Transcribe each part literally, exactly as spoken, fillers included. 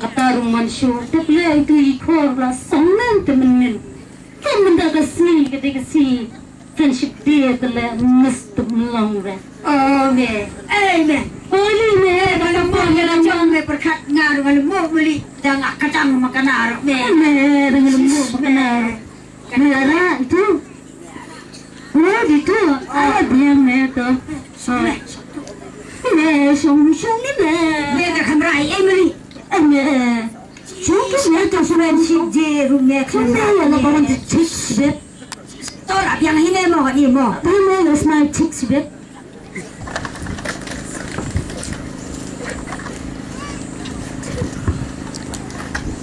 Kata ruh man shu te ple itu i khor la song nang te men men. Ka menda ka sngi ka dei ka sngi friendship day te le mesti melong re. Oh me. Eh me. Oh li me. Eh, ba ka mo ngi la jong me perkat nga ruh ngan mo meli dang ka dang ma ka nar me. Me dang mo ma ka nar. Me ara itu. Oh di tu. Ah biang me tu. So. Me shong shong ni me. Me ka kamra ai Emily. Eh me. Shong tu me tu shong me. Shik je ru me kamra. Shong me la ba wan di chik bit. Tora biang hi me mo ni mo. Ba me la smai chik bit.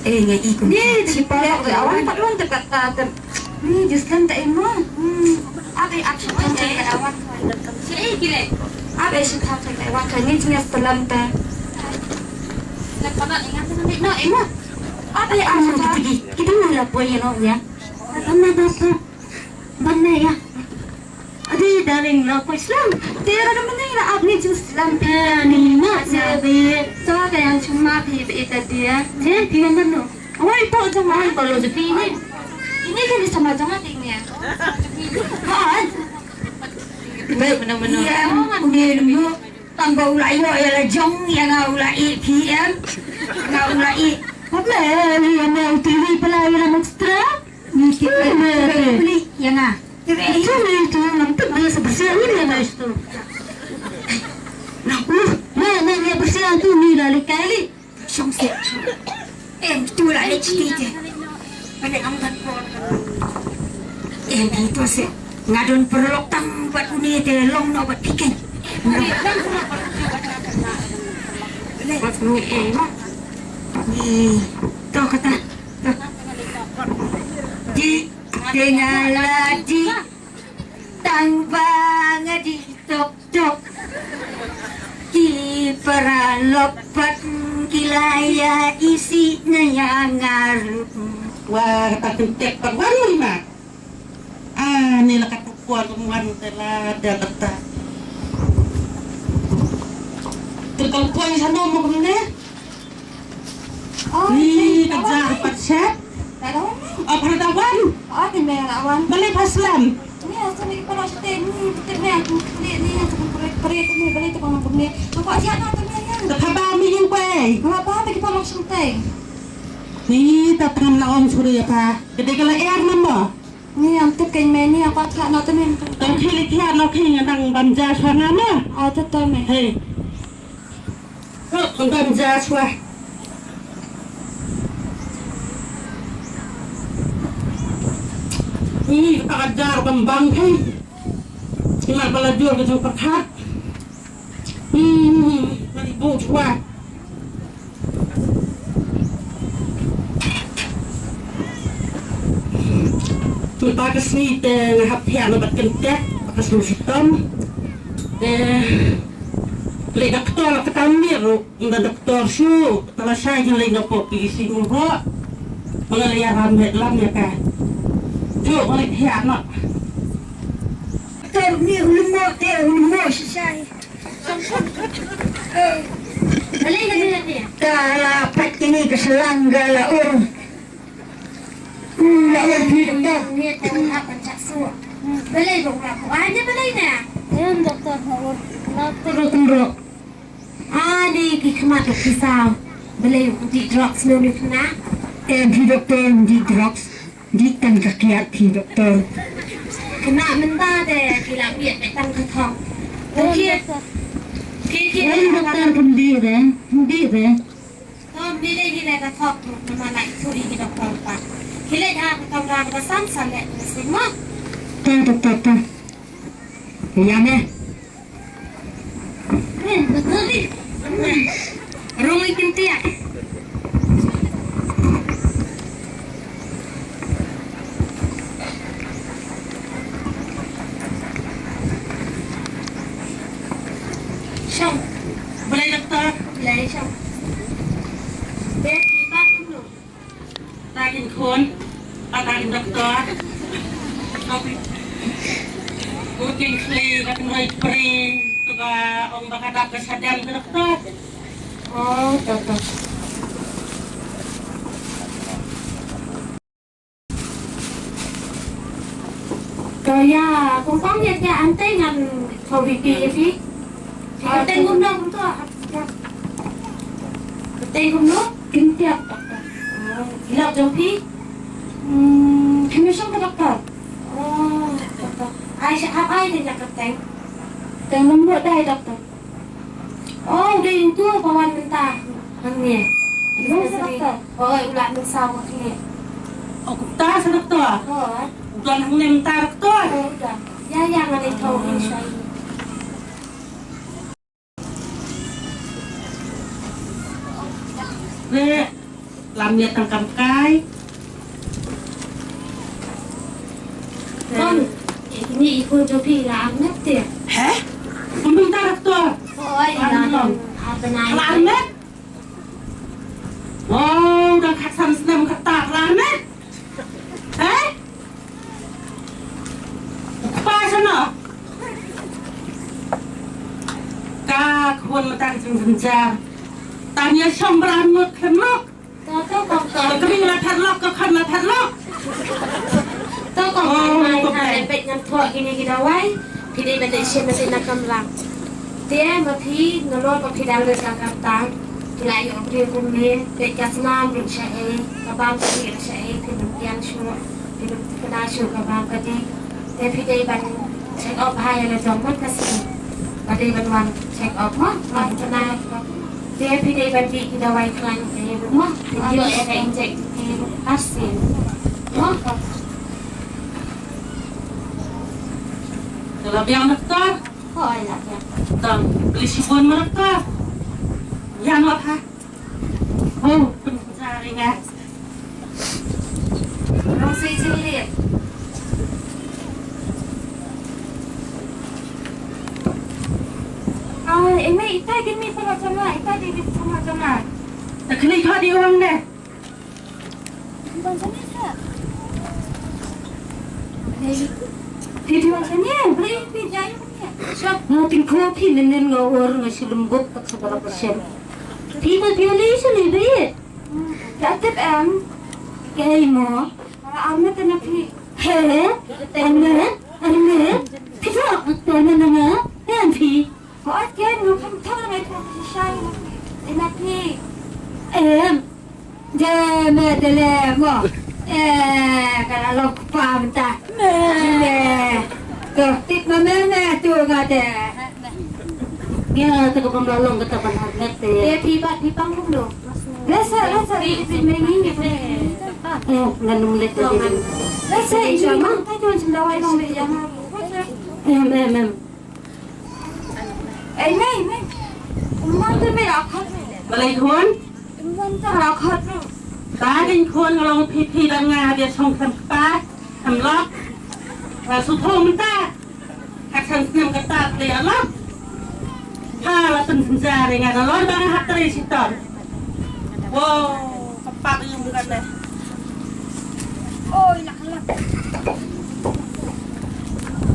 Eh, ngai i kum. Ni, ni, ni, awan pat long dekat ta ter. Ni, just kan ta imo. Hmm. Abe action kan ta awan. Si eh kile. Abe action kan ta awan kan ni jenis telam ta. Lepas nak ingat tu nanti no imo. Abe action kan. Kita ni lah boy no ya. Apa nak apa? Bang ya. Adi darling la ko Islam. Tera ka mene la apni ju Islam pi ni ma se be. So ka yang chuma pi be ita dia. Je pi man no. Wai to jong wai ko lo je pi ni. Ini kan sama jong ati ni ya. Hai. Baik menang menang. Ya, ni lu. Tang ba u la ïoh ïa la jong ïa nga u la ïeh P M. Nga u la ïeh. Apa ïa nga u T V pala ïa la extra? Ni T V ïa nga. T V ïa nga tu ngam tip ba sa bersih ni ïa nga tu. Nah, uh, nah, nah, ïa bersih tu ni la likai li. Shong seh. Em, tu la leh kti te. Bad am ban por. Em, ito seh. Nga don paralok tang bad une te long noh bad phi keiñ. Bad une em. Ni, to kata. To. Dih, te nga la dih. Tang ba nga dih tok tok. Ki paralok pat ki la ïa isih na ïa nga ruh. Wah, kata kyntek pat wan ri ma. Wan, wan, te la, te la, te. Te kong poi sa no mo kumne? Oh, ni, ka jar pat shet. Ka wan. Oh, pha da wan. Oh, te me la wan. Balei pha slem? Ni, asa ni pha la shet ni, te me aku ni, ni, aku pere, pere, te me balei te pha kumne. Ko siat na te me ya. Te pha ba mi ïing poi. Pha ba te ki pha la shet. Ni, ta tang la ong suri ya pha. Gede ka la er na mo. Ni, ym tip kein me ni, apa thiah noh te me. Tang khie leit thiah noh khie, nga dang bam ja shuwa nga ma. Ah, te te me. Hei. Huh, bam ja shuwa. Ni, ka jar bam bang khie. Ni ma ba la jur ka jong pyrkhat. Hmm, mari bun shuwa. Mynta ka sngi te nga hap thiah na bad kyntek, ba ka sngi shitom. Te leit doktor la ka tam miet ruh, ynda doktor shu, te la shai jin leit na pop P C mu ruh. Ba nga la ïaram met lam ïa ka. Ju, nga leit thiah noh. Doktor ni u lyngngoh te u lyngngoh shisha. Balei ka dei ïa phi? Ka la pat kine ka shyllangga la ur. Hmm, la ur phi doktor. Ni ta hap ban chak suh. Balei ba u la buh? Ai, ni balei na? Em, doktor, ha ur. Doktor. Tynruk, tynruk. Ah, ni ki khmat ki saw. Balei u dih drugs ne u ni kena? Em, phi doktor, dih drugs. Dih tang ka kiad phi doktor. Kena mynta te ki la biet tang ka thong. Em, ki, doktor. Ki, ki, em, doktor, pynbieit re, pynbieit re. Tom, ni dei ni le ka thok, nama lai tu i ki doktor pa. Ki le ha ka kamra ka san san le, na sima. Ta, ta, ta, ta. Ïa me. Rung i kyntiah. Shong. Balei doktor? Balei shong? Dei ki ba kumno? Ta kin khun, ta kin doktor. Ko kin khli ka kin roi pri, to ba ong ba ka dap ka shadem ka doktor. Oh, doktor. Ka ïa, kong kong ïa ka anteng ngan thau ri pi ïa pi. Ka anteng kumno kumto. Ka anteng kumno? Kim tiap. Oh, ïa jong phi. Hmm, phi mih shong ka doktor. Oh, doktor. Ai sha ap ai dei ïa ka anteng. Teng nombor dei doktor. Oh, u dei uto ba wan mynta hangne. Wan sa doktor. Oh, u la mynsaw hangne. Oh, kumta sa doktor. Oh. U don hangne mynta doktor. Oh, u don. Ïa, ïa, nga dei thaw hangne shai. Re. Lam ïa tang kam kai. Kon, ini ikut jopi la armet ya. Heh? Kumta doktor. Oi, la armet. Apa nai? La armet? Oh, udah khasan snem kata la armet. Heh? Pas sana. Ka khun mata ka jingjanjar. Tanya sombra ngut khlem lok. To, to, kong, kong. Ka kri la phet lok, ka khon la phet lok. To, kong, oh, kong, kong, kong, kong. Peit ngan thoh kine ki dawai. Phi dei ban leit shim na kamra. Te ma phi, nalor ba phi dang leit ka kamra. Phi la ïoh briew kumne, peit ka snam ruh sha ei, ka bam ka dih ruh sha ei, phin ym ïeng shuh, phin ym thikna shuh ka bam ka dih. Te phi dei ban check up ha ïa la jong man ka sngi. Ba dei ban wan check up mo, wan kena. Te phi dei ban dih ki dawai khlaiñ te ruh mo. Phin ïoh ïa ka inject te ruh ar sien. Mo. Te la biang doktor. Hooid, la biang. Tang, pynlong shibun mo doktor. Ïa noh ha. Oh, pynjah ring ah. Rong sei jinglit. Ai, ine itai kin mi pala jana, itai di mi pala jana. Ta khni kha di orang deh. Bukan jana sa. Hei. Phi phi wan shane, balei phi jai shane? Nga tyngkhuh phi, mynnin nga ur nga shu lum buk, ka shu ka la ka shem. Phi ba phi wan shane ba ïeit. Ka tip em. Ka ei mo. Ka la armet na phi. He, armet, armet. Phi thok armet na nga. Em phi. Ko at ken nga kham thok na phi shai na phi. Ina phi. Em. De me de le mo. Eh, ka la long kpa mynta. Me. To, tip ma me me tu nga de. Ngi te ka bym la long kata ban armet te. Te phi ba phi pang kumno? Lehse, lehse, phi phi me ngi ngi. Eh, ngan num leh te. Lehse, i ma ta jon sim dawai long le ïa nga. Em, em, em. Ei, mei, mei. Umman te mei la khot. Balei khun? Umman te la khot. Ba ding khun, nga long phi phi dang nga bia shong khlem kpa, khlem lok. Nga shu thoh mynta. Ka khan snem kata te ïa lok. Ha la pyn synjar ïa nga nalor ba nga hap trei shitom. Wow, ka pak ïa nga te. Oi la ka lon.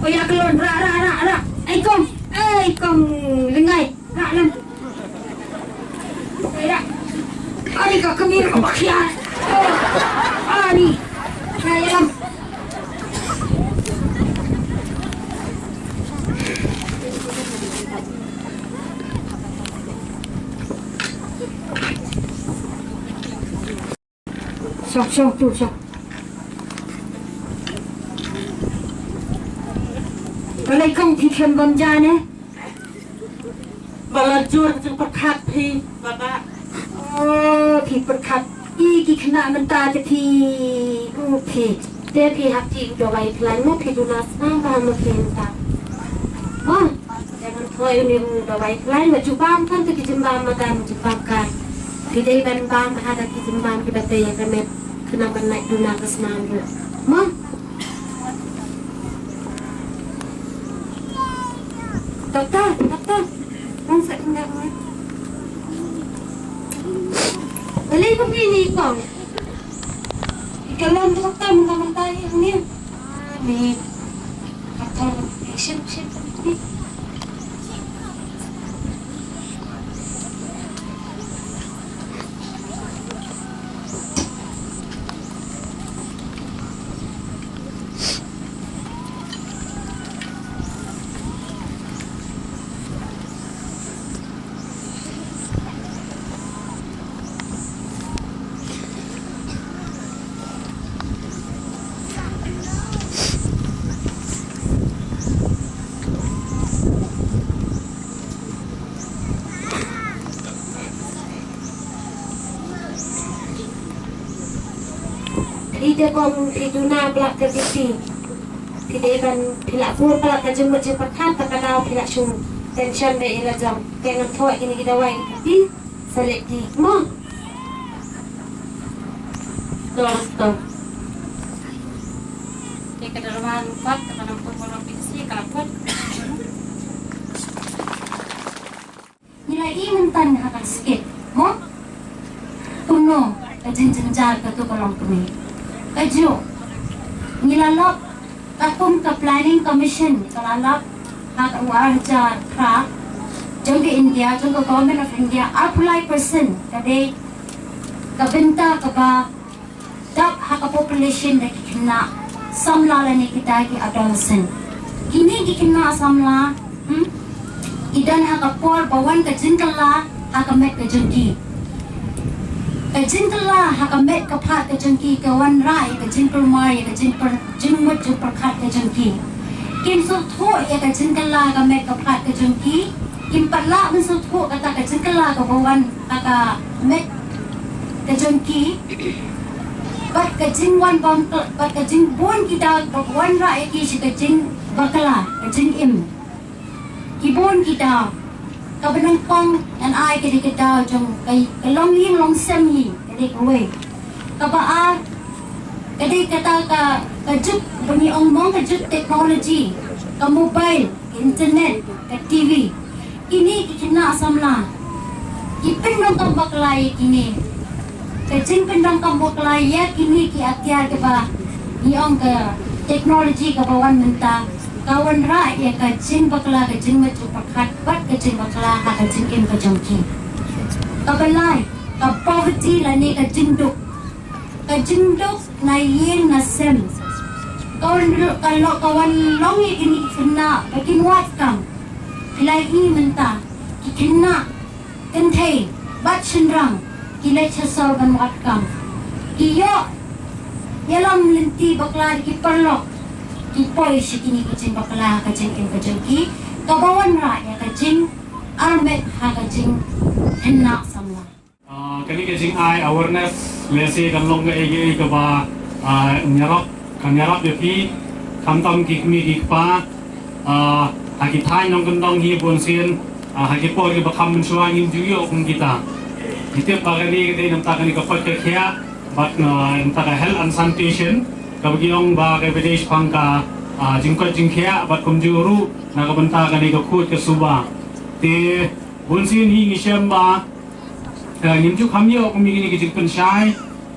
Oi la ka lon, ra ra ra ra. Ai kong, ai kong, lyngai. Ra lem. Ra. Ani ka kemir ka bakhia. Ani. Ra lem. Sok sok tu sok. Balei kong phi khlem bam ja ne? Ba la jur ka jingpyrkhat phi, baba. Oh, phi pyrkhat. I ki khynnah mynta te phi. Oh, phi. Te phi hap ti u dawai khlaiñ mo phi duna snam ba mo phi mynta. Mo. Te ngan thoi uni u dawai khlaiñ ba ju bam kan te ki jingbam ma kan ju bam kan. Phi dei ban bam ha da ki jingbam ki ba te ïa ka met. Kena ban lait duna ka snam ruh. Mo. Doktor, doktor. Ngan sa kena mo. Balei ba phi ni kong? Ika lon doktor mynta mynta ïa ni. Ni. Doktor, shim shim ni. Phi dei ban phi duna palat ka B P. Phi dei ban phi la bun palat ka jingmut jingpyrkhat, ta ka daw phi la shu tension bha ïa la jong. Te ngan thoh kine ki dawai ïa phi. Sa leh ki mo. Doktor. Te ka derma rupat ka nang pun pun pisi ka la pun. Ngi la i mynta ha ka skit mo. Kumno ka jingjynjar katu ka long kumne. Kajuh ngi la lap, ka kum ka Planning Commission ka la lap ha ka ar hajar phra jong ka India, jong ka Government of India, arphew lai percent ka dei ka bynta kaba dap ha ka population da ki khynnah samla lane kita ki adolescent. Kine ki khynnah samla, hmm, ki don ha ka por ba wan ka jingkylla ha ka met ka jong ki. Ka jingkylla ha ka met ka phad ka jong ki ka wanrah ïa ka jingkulmar ïa ka jingpyr-, jingmut jingpyrkhat ka jong ki. Kim sngewthuh ïa ka jingkylla ha ka met ka phad ka jong ki. Kim pat lah ban sngewthuh kata ka jingkylla kaba wan ha ka met ka jong ki. Bad ka jingwan bam, bad ka jingbun ki daw ba wanrah ïa ki sha ka jingbakla, ka jingim. Ki bun ki daw. Kaba nyngkong ngan ai ka dei ka daw jong ka, ka long ïing long sem hi, ka dei kawei. Kaba ar ka dei kata ka, ka juk ba ngi ong mo, ka juk technology, ka mobile, ka internet, ka T V. Kine ki khynnah samla ki pyndonkam bakla ïa kine. Ka jingpyndonkam bakla ïa kine ki atiar kiba ngi ong ka technology kaba wan mynta. ka wanrah ïa ka jingbakla, ka jingmut jingpyrkhat bad ka jingbakla ha ka jingim ka jong ki. Kaba lai, ka poverty lane ka jingduk. Ka jingduk na ïing na sem. Ka wan, ka lo, ka wan long ïa kine ki khynnah ba kin wad kam. Ki la ïohi mynta ki khynnah kynthei bad shynrang ki leit sha sor ban wad kam. Ki ïoh ïalam lynti bakla da ki paralok. Ki poi sha kine ki jingbakla ha ka jingim ka jong ki, kaba wanrah ïa ka jingarmet ha ka jingkhynnah samla. Ah, kane ka jingai awareness, lehse kan long kaei kaei kaba, ah, ïarap, kan ïarap ïa phi, khamtam ki kmie ki kpa, ah, ha ki thaiñ nongkyndong hi bunsien, ah, ha ki por kiba kham mynshuwa ngim ju ïoh kum kita. Ngi tip ba kane ka dei namta kane ka koit ka khiah, bad, ah, namta ka health and sanitation, kaba ki ong ba kaba dei shaphang ka, ah, jingkoit jingkhiah, bad kumjuh ruh na ka bynta kane ka khuid ka suba. Te bunsien hi ngi shem ba, eh, ngim ju kham ïoh kum ïa kine ki jingpynshai,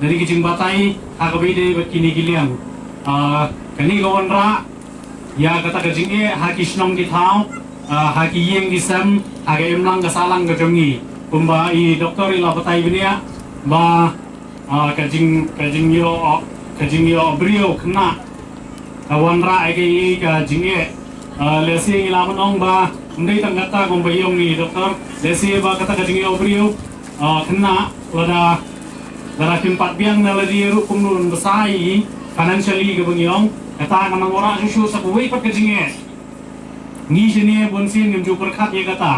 lane ki jingbatai ha kaba ïadei bad kine ki liang. Ah, kane ka wanrah ïa kata ka jingeh ha ki shnong ki thaw, ah, ha ki ïing ki sem, ha ka imlang ka sahlang ka jong ngi. Kumba i doktor i la batai bniah ba, ah, ka jing, ka jingïoh, ka jingïoh briew khynnah ka wanrah ïa ka, ïa ka jingeh. Ah, lehse ngi lah ban ong ba ym dei tang kata kumba i ong i doktor, lehse ba kata ka jingïoh briew, ah, khynnah lada, lada kim pat biang na lade ruh kumno ban bsa ïa i financially kaba ngi ong, kata ka nang wanrah shuh shuh sa kawei pat ka jingeh. Ngi shane bunsien ngim ju pyrkhat ïa kata.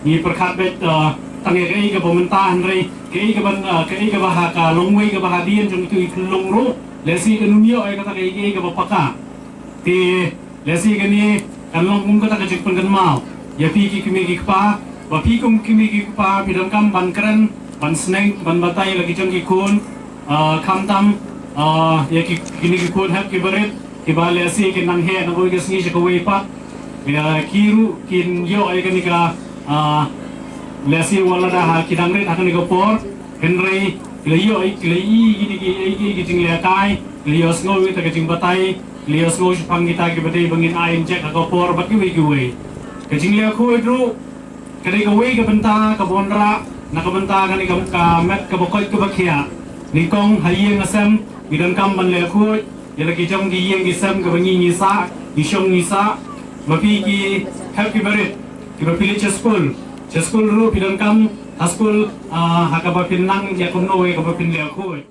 Ngi pyrkhat beit, ah, tang ïa kaei kaba mynta, hynrei kaei kaba, ah, kaei kaba ha ka longwei kaba hadien jong itu i khyllung ruh, lehse kan ym ïoh ïa kata kaei kaei kaba paka. Te lehse kane kan long kum kata ka jingpynkynmaw ïa phi ki kmie ki kpa, ba phi kum kmie ki kpa phi donkam ban kren, ban sneng, ban batai la ki jong ki khun, ah, khamtam, ah, ïa ki, kine ki khun hep ki barit kiba lehse kin nang heh na kawei ka sngi sha kawei pat. Ïa ki ruh kin ïoh ïa kane ka, ah, lehse wat lada ha ki dang rit ha kane ka por, hynrei ki la ïoh, ki la ïohi kine ki, ki, ki jinglehkai, ki la ïohsngew ïa kata ka jingbatai, ki la ïohsngew shaphang kita kiba dei ba ngin ai injek ha ka por bad kiwei kiwei. Ka jingleh khuid ruh ka dei kawei ka bynta kaba wanrah na ka bynta kane ka, ka met kaba koit kaba khiah. Nyngkong ha ïing ha sem ngi donkam ban leh khuid ïa la ki jong ki ïing ki sem kaba ngi ngi sah, ngi shong ngi sah. Ma phi ki hep ki barit kiba phi leit sha skul, sha skul ruh phi donkam ha skul, ah, ha kaba phin nang ïa kumno ïa kaba phin leh khuid.